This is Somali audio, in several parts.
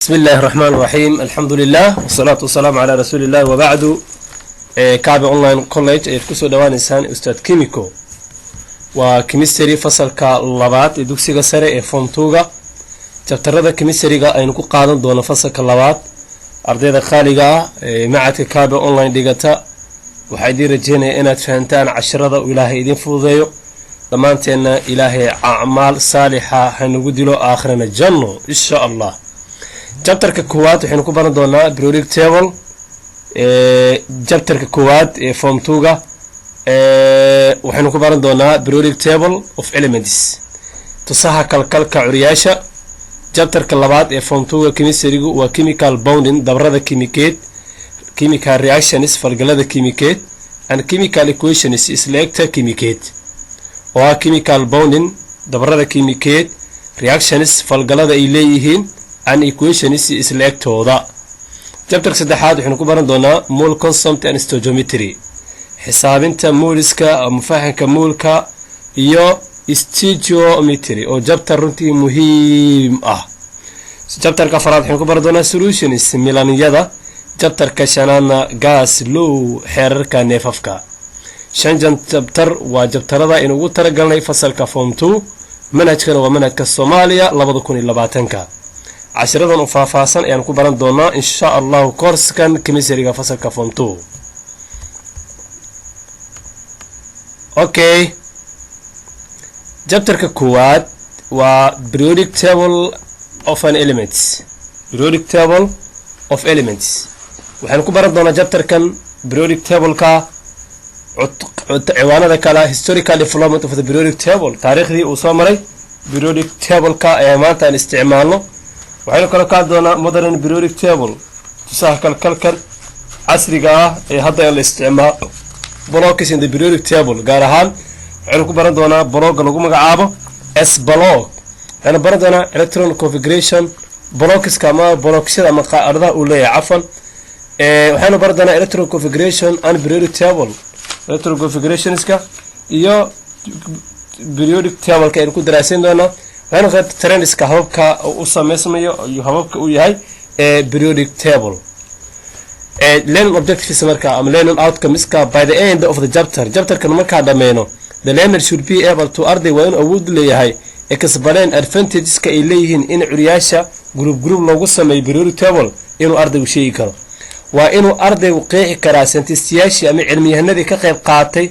بسم الله الرحمن الرحيم، الحمد لله والصلاة والسلام على رسول الله وبعد. Kaabe Online College ayaad kusoo dhawaaneysaan. Ustaad Chemico waa chemistry, fasalka labaad ee dugsiga sare ee form two-ga. Chapterada chemistryga aynu ku qaadan doono fasalka labaad, ardayda qaaliga ah ee macadka Kaabe Online dhigata, waxaa idiin rajeynaya inaad fahantaan cashirada uu Ilaahay idiin fududeeyo. Dhammaanteenna Ilaahay acmaal saalixa hanagu dilo, aakhirana janno, insha Allah. Chapterka koowaad waxaynu ku baran doonaa periodic table. Chapterka koowaad ee form two-ga waxaynu ku baran doonaa periodic table of elements, tusaha kalkalka curiyaasha. Chapterka labaad ee form two-ga chemistrygu waa chemical bonding, dabrada kimikeed, chemical reactions, falgalada kimikeed, and chemical equations, isleegta kimikeed, oo ah chemical bonding, dabrada kimikeed, reactions, falgalada ay leeyihiin, and equations, isleegtooda. Chapterka saddexaad waxaynu ku baran doonaa mole concept and stoichiometry, xisaabinta moleska ama fahanka moleka iyo stoichiometry, oo chapter runtii muhiim ah. Chapterka afaraad waxaynu ku baran doonaa solutions, milaniyada. Chapterka shanaadna gas law, xeerarka neefafka. Shan chapter waa chapterada aynu ugu talagalnay fasalka form two. Manhajkana waa manhajka Soomaaliya 2020-ka. Cashiradan u faahfaahsan ayaan ku baran doonaa, insha Allahu, koorskan chemistryga fasalka form two. Okay, chapterka koowaad waa periodic table of an elements. Periodic table of elements waxaynu ku baran doonaa chapterkan periodic tableka ciwaanada kale: historical development of the periodic table, taariikhdii uu soo maray periodic tableka ee maanta aan isticmaalno. Waxaynu kaloo ka hadli doonaa modern periodic table, tusaha kalkalkan casriga ah ee hadda la isticmaalo. Blocks in the periodic table, gaar ahaan waxaynu ku baran doonaa blockga lagu magacaabo S block. Waxaynu baran doonaa electron configuration, blockska ama blocksyada ama qaaradaha uu leeyahay, cafan. Waxaynu baran doonaa electron configuration and periodic table, electron configurationska iyo periodic tableka aynu ku daraasayn doonaa. Waxaynu qaybta trendska, hababka u sameysmayo iyo hababka uu yahay ee periodic table. Learning objectives marka ama learning outcomeska: by the end of the chapter, chapterkan markaa dhameyno, the learner should be able to, arday waa inuu awood leeyahay, explain advantageska ay leeyihiin in curiyaasha group group loogu sameeyo periodic table, inuu ardaygu sheegi karo. Waa inuu ardaygu qeexi karaa scientistiyaashii ama cilmiyahanadii ka qayb qaatay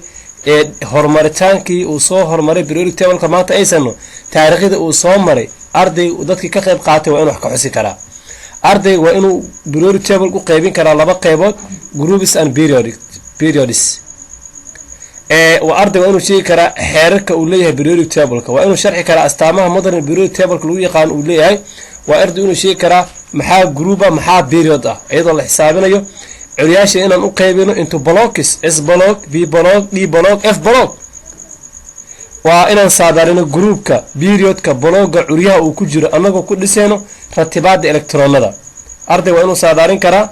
ee horumaritaankii uu soo horumaray periodic tableka maanta aysano, taariikhdii uu soo maray. Arday dadkii ka qayb qaatay waa inuu wax ka xusi karaa. Ardayga waa inuu periodic table u qaybin karaa laba qaybood, groups and periods. Arday waa inuu sheegi karaa xeerarka uu leeyahay periodic tableka. Waa inuu sharxi karaa astaamaha modern periodic tableka lagu yaqaan uu leeyahay. Waa arday inuu sheegi karaa maxaa group ah, maxaa period ah, iyadoo la xisaabinayo curiyaasha inaan u qaybino into blocks: S block, P block, D block, F block. Waa inaan saadaalino groupka, periodka, blockga curyaha uu ku jiro, annagoo ku dhisayno ratibaada electronada. Arday waa inuu saadaalin karaa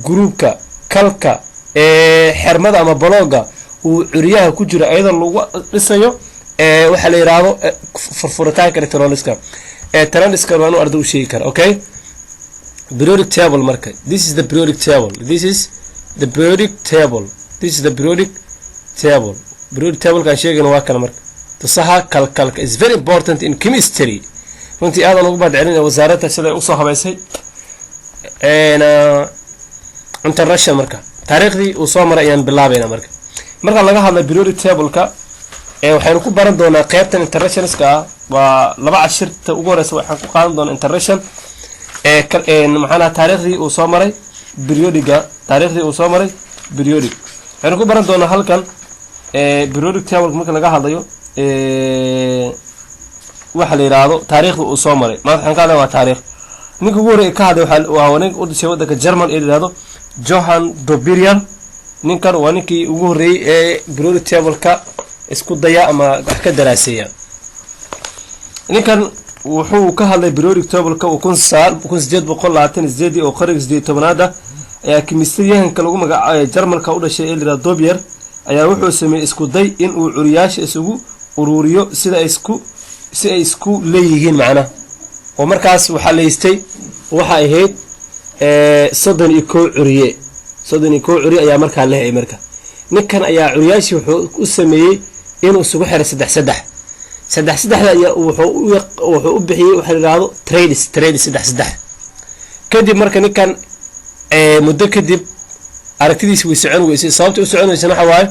groupka, kalka ee xermada ama blockga uu curyaha ku jiro, iyadoo lagu dhisayo waxaa la yidhaahdo furfuritaanka electroniska ee trendska. Waa inuu arday u sheegi kara. Okay, periodic table marka. This is the periodic table. This is the periodic table. This is the periodic table. Periodic table kaan sheegayna waa kana. Marka tusaha kalkalka is very important in chemistry. Runtii aadan ugu mahad celinaya wasaaradda siday usoo habeysay. Introduction marka, taariikhdii uu soo maray ayaan bilaabayna. Marka laga hadlay periodic table-ka waxaynu ku baran doonaa qeybtan introductionska ah. Waa laba cashirta ugu horeysa. Waxaan ku qaadan doonaa introduction maxaanaha, taariikhdii uu soo maray periodiga, taariikhdii uu soo maray periodic. Waxaynu ku baran doonaa halkan periodic table marka laga hadlayo waxa la yidhaahdo taariikhda uu soo maray. Maanta waxaan ka hadlaya waa taariikh. Ninka ugu horreya ka hadlay waa ninka u dhashay waddanka German ee la yidhahdo Johann Döbereiner. Ninkan waa ninkii ugu horreeyey ee periodic table-ka isku daya ama wax ka daraaseeya. Ninkan wuxuu ka hadlay periodic table-ka uu 1828-dii, oo qarniga 18aad ah, ayaa kimistriyahanka lagu magacaabay Jarmalka u dhashay ee la yidhahdo Döbereiner ayaa wuxuu sameeyey isku day in uu curiyaasha isugu ururiyo sida ay isku si ay isku leeyihiin macnaha. Oo markaas waxaa la haystay Waxay ahayd 31 curiye. 31 curiye ayaa markaa la helay. Marka ninkan ayaa curiyaashii wuxuu u sameeyey inuu isugu xiray saddex saddex. Saddex saddexda ayaa wuxuu u bixiyey waxa la yidhahdo triads, triads, saddex saddex. Kadib marka ninkan muddo kadib aragtidiisi way socon weysay. Sababta u socon weysana waxa waaye,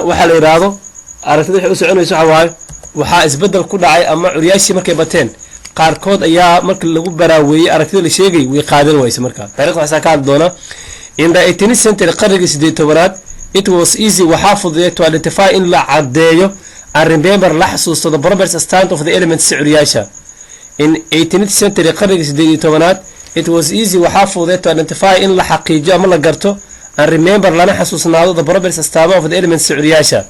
waxaa la yidhaahdo aragtida waxay u socon weysa waxa waaye, waxaa isbeddel ku dhacay ama curyaashii markay bateen, qaarkood ayaa marka lagu baraaweeyey aragtida la sheegay way qaadan weyse. Marka taarikhda waxaasaa ka hadli doonaa. In the 18th century, qarnigii 18aad, it was easy, waxaa fududeed, to identify, in la caddeeyo, and remember, la xasuusto, the properties, astaanta, of the elements, curyaasha. In 18th century, qarnigii 18aad, it was easy, waxaa fududeed, to identify, in la xaqiijiyo ama la garto, and remember, lana xasuusnaado, the properties, astaama, of the elements, curyaasha,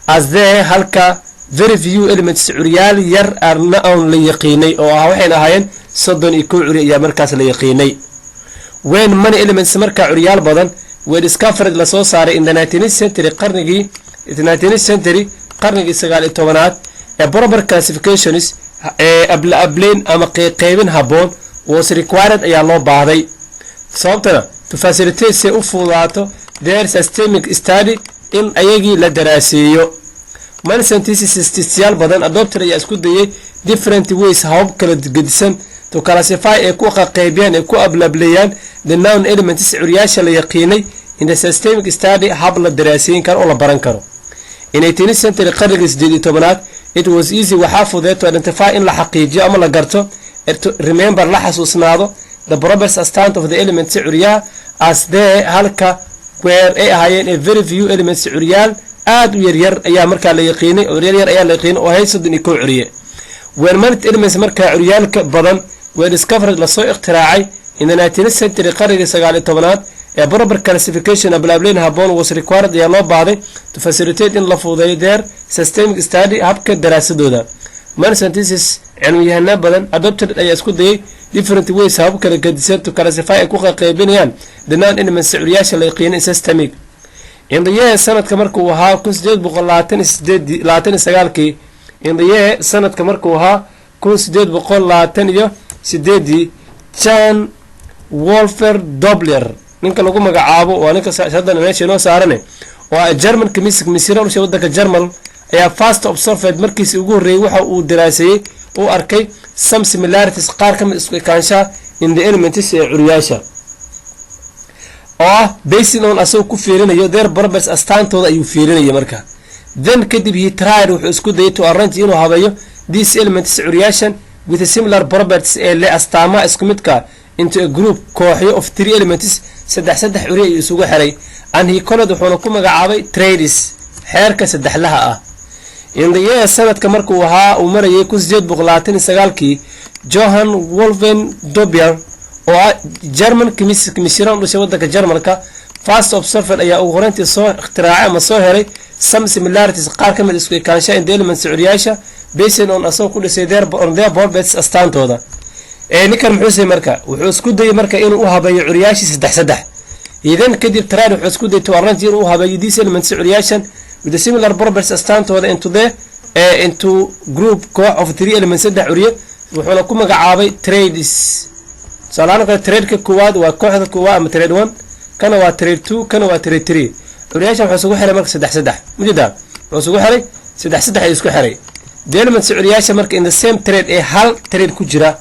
as there, halka, very few elements, curyaal yar, are known, la yaqiinay, oo ah waxayna ahaayeen 31 curi ayaa markaas la yaqiinay. When many elements, markaa curyaal badan, were discovered, lasoo saaray, in the 19th century, qarnigii 19th century, qarnigii 19aad, ee proper classifications, ee abla ableyn ama qeybin habboon, was required, ayaa loo baahday. Sababtana to facilitate, say u fududaato, their systemic study, in ayagii la daraaseeyo. Many scientists, badan, adopted, ayaa isku dayay, different ways, habab kala gedisan, to classify, ee ku qaqaybiyaan, ee ku ablableeyaan, the known elements, curyaasha la yaqiinay, in the systemic study, hab la daraaseyn karo oo la baran karo. In 18th century, qarnigii 18aad, it was easy, waxaa fududeed, to identify, in la xaqiijiyo ama la garto, to remember, la xasuusnaado, the properties, astaanta, of the elements, curyaha, as there, halka, were, ay ahaayeen, a very few elements, curyaal aad u yaryar ayaa markaa la yaqiinay, curyaal yar ayaa la yaqiinay oo ahayd 31 curiye. When many elements, markaa curyaalka badan, were discovered, lasoo ikhtiraacay, in the 19th century, qarnigii 19aad, ee proper classification, ablaableyn haboon, was required, ayaa loo baahday, to facilitate, in la fududeeyo, their systemic study, habka daraasadooda. Many scientists, cilmiyahana badan, adopted, ayaa isku dayay, different ways, habab kala gedisan, to classify, ay ku qaybinayaan, the known elements, curyaasha la yaqiinay, systemic. In the year, sanadka markuu ahaa 1828, 29kii, in the year, sanadka markuu ahaa 1828dii, Johann Wolfgang Döbereiner, ninka lagu magacaabo, waa ninka haddana meesha inoo saarane, oo ah German chemist, misira usha wadanka German, ayaa first observed, markiisi ugu horreeyey waxa uu daraaseeyey, uu arkay, some similarities, qaar ka mid isku ekaanshaha, in the elements, ee curyaasha, oo ah basing on, asagoo ku fiirinayo, their properties, astaantooda ayuu fiirinaya. Marka then, kadib, he tried, wuxuu isku dayay, to arrange, inuu habeeyo, these elements, curyaashan, with similar properties, ee le astaamaha isku midka, into a group, kooxyo, of three elements, saddex saddex curya ayuu isugu xiray, and he called, wuxuuna ku magacaabay, triads, xeerka saddexlaha ah. In the year, sanadka markuu ahaa uu marayay 1829kii, Johann Wolfgang Döbereiner, oo ah German chemist, mishiran u dhashay wadanka Germalka, first observed, ayaa ugu horeyntii soo ikhtiraacay ama soo helay, some similarities, qaar ka mid isku ekaanshaha, in the elements, curyaasha, based on, asagoo ku dhisay, on their properties, astaantooda. Ee ninkan muxuu say marka? Wuxuu isku dayay marka inuu u habeeyo curyaashii saddex saddex. Idan kadib tried, wuxuu isku dayay, to arrange, inuu u habeeyo, these elements, curyaashan, with the similar properties, astaantooda, into group, koox, of three elements, saddex curye, wuxuuna ku magacaabay triads. Tusaalahaan kale, triadka koowaad waa kooxda koowaad ama triad one, kana waa triad two, kana waa triad three. Curyaashan wuxuu isugu xiray marka saddex saddex, mujeedaa? Wuxuu isugu xiray saddex saddex ayuu isku xiray. The elements, curyaasha marka, in the same triad, ee hal triad ku jira,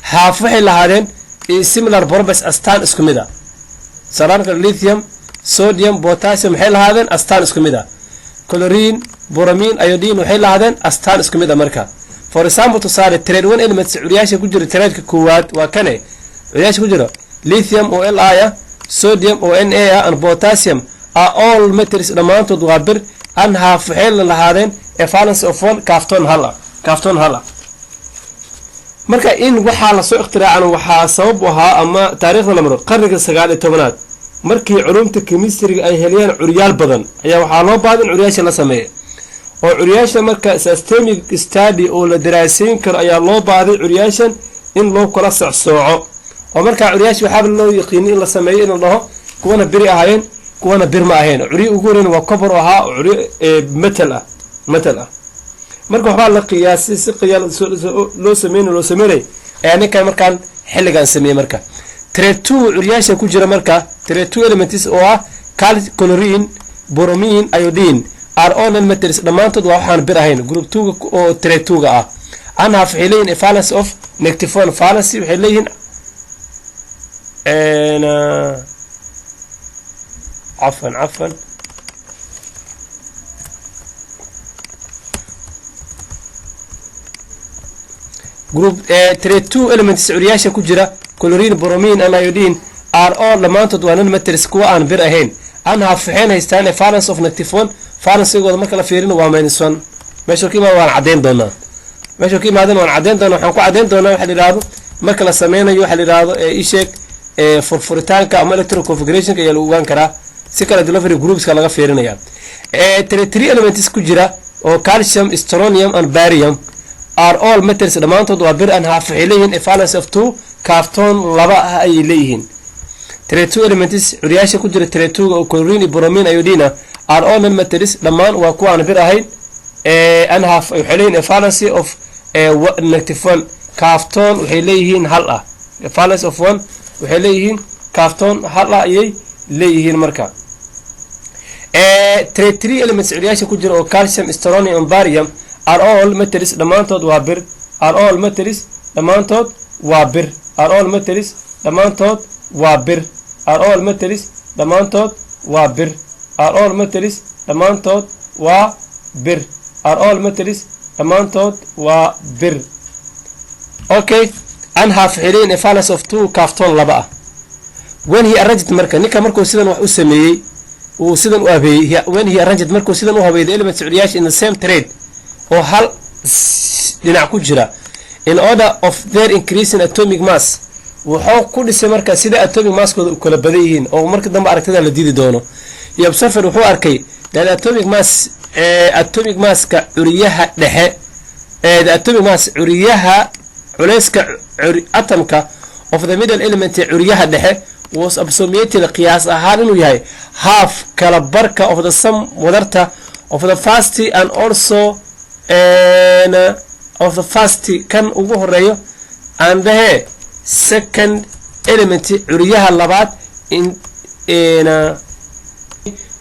have, waxay lahaadeen, similar properties, astaan isku mid ah. Tusaalahaan kale, lithium, sodium, potassium waxay lahaadeen astaan isku mid ah. Chlorine, bromine, iodine waxay lahaadeen astaan isku mid ah. Marka, for example, tusaale, triad one elements, curyaasha ku jira triadka koowaad, waa kane curyaasha ku jira, lithium oo Li ah, sodium oo Na ah, and potassium are all metals, dhammaantood waa bir, and have, waxay lahaadeen, a valence of one, kaaftoon hal ah, kaaftoon hal ah. Marka in waxaa lasoo ikhtiraacana waxaa sabab u ahaa ama taariikhda la maro qarniga 19aad, markii culumta chemistryga ay heliyeen curyaal badan, ayaa waxaa loo baahday in curyaasha la sameeya, oo curyaasha marka systemic study oo la daraaseyn karo ayaa loo baahday, curyaashan in loo kala socsooco. Oo markaa curyaasha waxaaba loo yaqiinay in la sameeyo, in la dhaho kuwana biri ahaayeen, kuwana bir ma ahayn. Curyo ugu horeyn waa copper oo ahaa oo curyo metal ah, metal ah. Marka waxbaa la qiyaasay, si qiyaa loo sameyn loo sameynay ayaa ninkan markaan Xilligan sameeyey marka triad 2 curyaasha ku jira, marka triad 2 elements oo ah chlorine, bromine, iodine are all non-metals. Dhammaantood waa waxaan bir ahayn group 2 oo triad 2 ah. And have, waxay leeyihin, a valence of negative 1. Valency waxay leeyihiin, cafwan, cafwan, group triad 2 elements curyaasha ku jira chlorine, bromine and iodine are all, dhammaantood waa non-metals, kuwa aan bir ahayn. And have, waxayna haystaan, a valence of negative 1. Valencygooda marka la fiirino waa -1. Meesha ka imaada waan caddeyn doonaa. Meesha ka imaadana waan caddeyn doonaa. Waxaan ku caddeyn doonaa waxa la yidhaahdo marka la sameynayo waxa la yidhaahdo isheeg furfuritaanka ama electron configurationka ayaa lagu ogaan karaa. Si kale delivery groupska laga fiirinaya. 3 elements ku jira oo calcium, strontium and barium are all metals. Dhammaantood waa bir. And have, waxay leeyihiin, a valence of 2, kaaftoon laba ah ayay leeyihiin. Triad 2 elements curyaasha ku jira triad 2 oo chlorine, bromine, iodine are all non metals. Dhammaan waa kuwa aan bir ahayn. And have, waxay leeyihiin, a valence of -1. Kaaftoon waxay leeyihiin hal ah. Valence of 1 waxay leeyihiin, kaaftoon hal ah ayay leeyihiin. Marka triad 3 elements curyaasha ku jira oo calcium, strontium and barium are all metals. Dhammaantood waa bir. Are all metals, dhammaantood waa bir. Are all metals, dhammaantood waa bir. Are all metals, dhammaantood waa bir. Are all metals, dhammaantood waa bir. Are all metals, dhammaantood waa bir. Okay, and have, waxay leeyihin, a valence of 2, kaaftoon laba ah. When he arranged, marka ninka markuu sidan wax u sameeyey, uu sidan u habeeyey, when he arranged, markuu sidan u habeeyey, the elements curyaasha in the same triad oo hal dhinac ku jira, in order of their increasing atomic mass, wuxuu ku dhisay marka sida atomic masskooda u kala badan yihiin, oo marka dambe aragtida la diidi doono. He observed, wuxuu arkay, that atomic mass, atomic masska curiyaha dhexe, the atomic mass curiyaha culeyska atomka of the middle element curiyaha dhexe was approximately, qiyaas ahaan inuu yahay, half, kala barka, of the sum, wadarta, of the first and also of the first, kan ugu horeeyo, and the second element, curiyaha labaad. In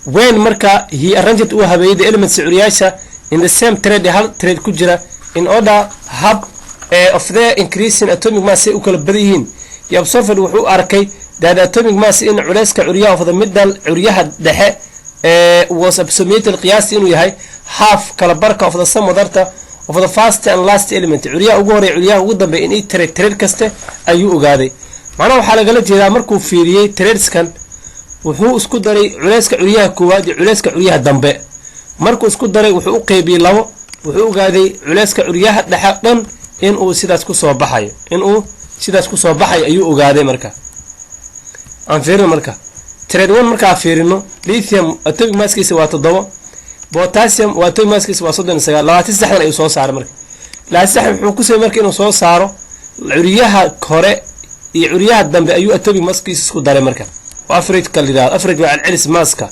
when marka he arranged, uu habeeyey, the elements curiyaasha in the same triad, hal triad ku jira, in order, hab, of their increasing atomic mass, ay u kala badan yihiin, he observed, wuxuu arkay, that atomic mass, in culeyska curyaha, of the middle, curyaha dhexe, was approximately, qiyaasti inuu yahay, half, kala barka, of the sum, wadarta, of the first and last element, curyaha ugu horeeya, curyaha ugu dambeeya, in each triad, triad kaste ayuu ogaaday. Macnaha waxaa lagala jeedaa markuu fiiriyey triadskan, wuxuu isku daray culeyska curyaha koowaad iyo culeyska curyaha dambe. Markuu isku daray, wuxuu u qeybiyey labo. Wuxuu ogaaday culeyska curyaha dhexe dhan inuu sidaas kusoo baxayo, inuu sidaas kusoo baxayo ayuu ogaaday. Marka aan fiirino marka triad 1. Markaa fiirino lithium, atomic masskiisa waa 7. Potassium waa atomic masskiisa waa 39. 23-dan ayuu soo saaray. Marka 23 wuxuu ku samey marka inuu soo saaro curyaha hore iyo curyaha dambe ayuu atomic masskiisa isku daray. Marka oo average-ka la yidhahdo, average waa celcelis masska.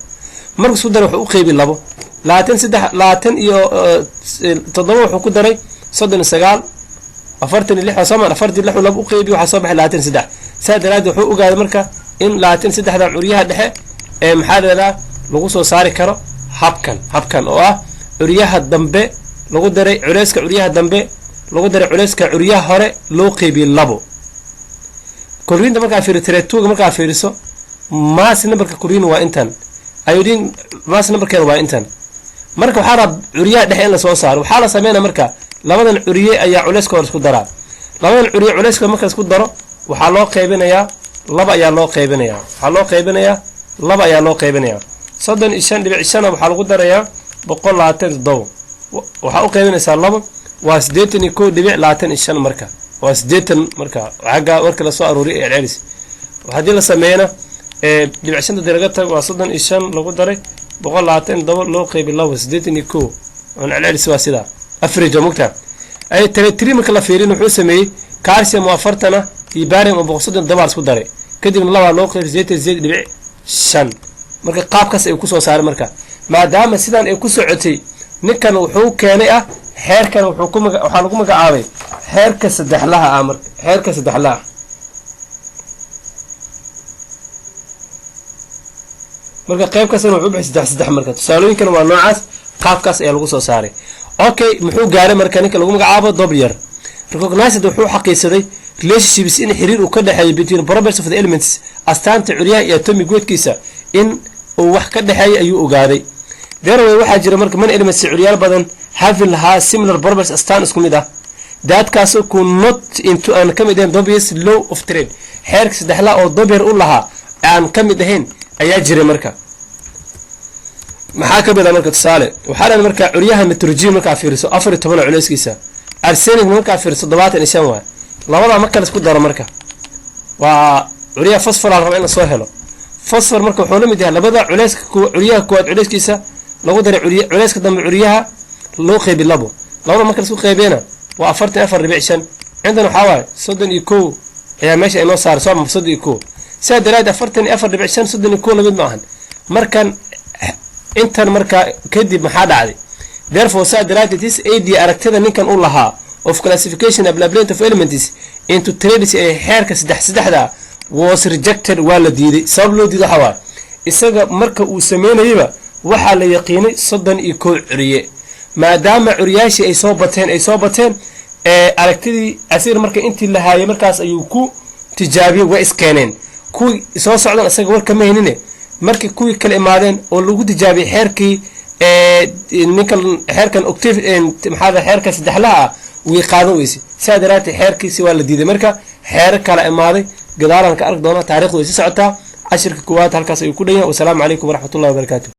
Markuu isku daray, wuxuu u qeybi labo. 23, 27 wuxuu ku daray 39, 46 waa soomaan. 46 laba u qeybi, waxaa soo baxay 23. Saa daraaddeed wuxuu ogaaday marka in 23-da curyaha dhexe ee maxaa la yidhahdaa lagu soo saari karo habkan, habkan oo ah curyaha dambe lagu daray culeyska curyaha dambe lagu daray culeyska curyaha hore loo qeybiyey labo. Chlorine markaa fiiri, triad 2-ga markaa fiiriso, mass numberka chlorine waa intan, iodine mass numberkeeda waa intan. Marka waxaa rab curyaha dhexe in lasoo saaro. Waxaa la sameynaya marka labadan curiye ayaa culeyska hore isku daraa. Labadan curiye culeyska marka isku daro, waxaa loo qaybinayaa laba ayaa loo qaybinayaa. Waxaa loo qaybinayaa laba ayaa loo qaybinayaa. 35.5 waxaa lagu darayaa 127, waxaa u qaybinaysaa labo, waa 81.25. Marka waa 80. Marka xagga marka lasoo aruuriyo ee celcelis haddii la sameeyana, dhibic shanta dii laga tago, waa 35 lagu daray 127 loo qeybi labo, 81. On celcelis waa sidaa, average waa mugtaa. Ay triad 3 marka la fiirin, wuxuu sameeyey calcium oo 40 ah iyo barium oo 137 isku daray, kadibna labaa loo qeybi, 88.5. Marka qaabkaas ay kusoo saaray. Marka maadaama sidan ay ku socotay, ninkan wuxuu keenay ah xeerkan wuxuu ku maga waxaa lagu magacaabay xeerka saddexlaha ah. Marka xeerka saddexlaha Marka qayb kastana wuxuu bixi saddex saddex. Marka tusaalooyinkan waa noocaas, qaabkaas ayaa lagu soo saaray. Okay, muxuu gaaray marka ninka lagu magacaabo Dobereiner? Recognized, wuxuu xaqiisaday, relationships, in xiriir uu ka dhexeeyo, between properties of the elements, astaanta curyaha iyo atomic weightkiisa in uu wax ka dhexeeyo ayuu ogaaday. There were, waxaa jira marka, many elements, curyaal badan, having, lahaa, similar properties, astaan isku mid ah, daadkaasoo could not into, aan ka mid ahayn, Dobereiner's law of triad, xeerka saddexla oo Dobereiner u lahaa aan ka mid ahayn ayaa jiray. Marka maxaa ka mid ah? Marka tusaale waxaa dhan marka curyaha nitrogen markaa fiiriso, 14 culeyskiisa. Arsenic markaa fiiriso, 75 waay. Labadaa marka la isku daro, marka waa curyaha phosphor la raba in lasoo helo. Phosphor marka wuxuu la mid yahay labada culeyska, curyaha koowaad culeyskiisa lagu daray culeyska dambe curyaha, loo qeybi labo. Labada marka la isku qeybiyana waa 44.5. Cindan waxaa waaye 31 ayaa meesha inoo saaray, soo 31. Sidaa daraaddeed 44.5 31 lamid ma ahan. Markan intan markaa kadib maxaa dhacday? Therefore, saa daraaddeed, this idea, aragtida ninkan u lahaa, of classification ablablent of elements into triads, ee xeerka saddex saddexda, was rejected, waa la diiday. Sabab loo diiday waxaa waaye, isaga marka uu sameynayaba waxaa la yaqiinay 31 curiye. Maadaama curiyaashii ay soo bateen ee aragtidii asiga marka intii la haayay markaas ayuu ku tijaabiyey, way iskeeneen. Kuwii soo socdan isaga war kama haynine. Markii kuwii kale imaadeen oo lagu tijaabiyey xeerkii ninkan, xeerkan octave, maxaa, xeerka saddexlaha ah, way qaadan weyse. Sidaa daraadteed xeerkiisi waa la diiday. Marka xeerar kala imaaday gadaalaan ka arki doonaa. Taarikhdu way sii socotaa. Cashirka koowaad halkaas ayuu ku dhan yahay. Wasalaamu calaykum waraxmatullahi wabarakaatu.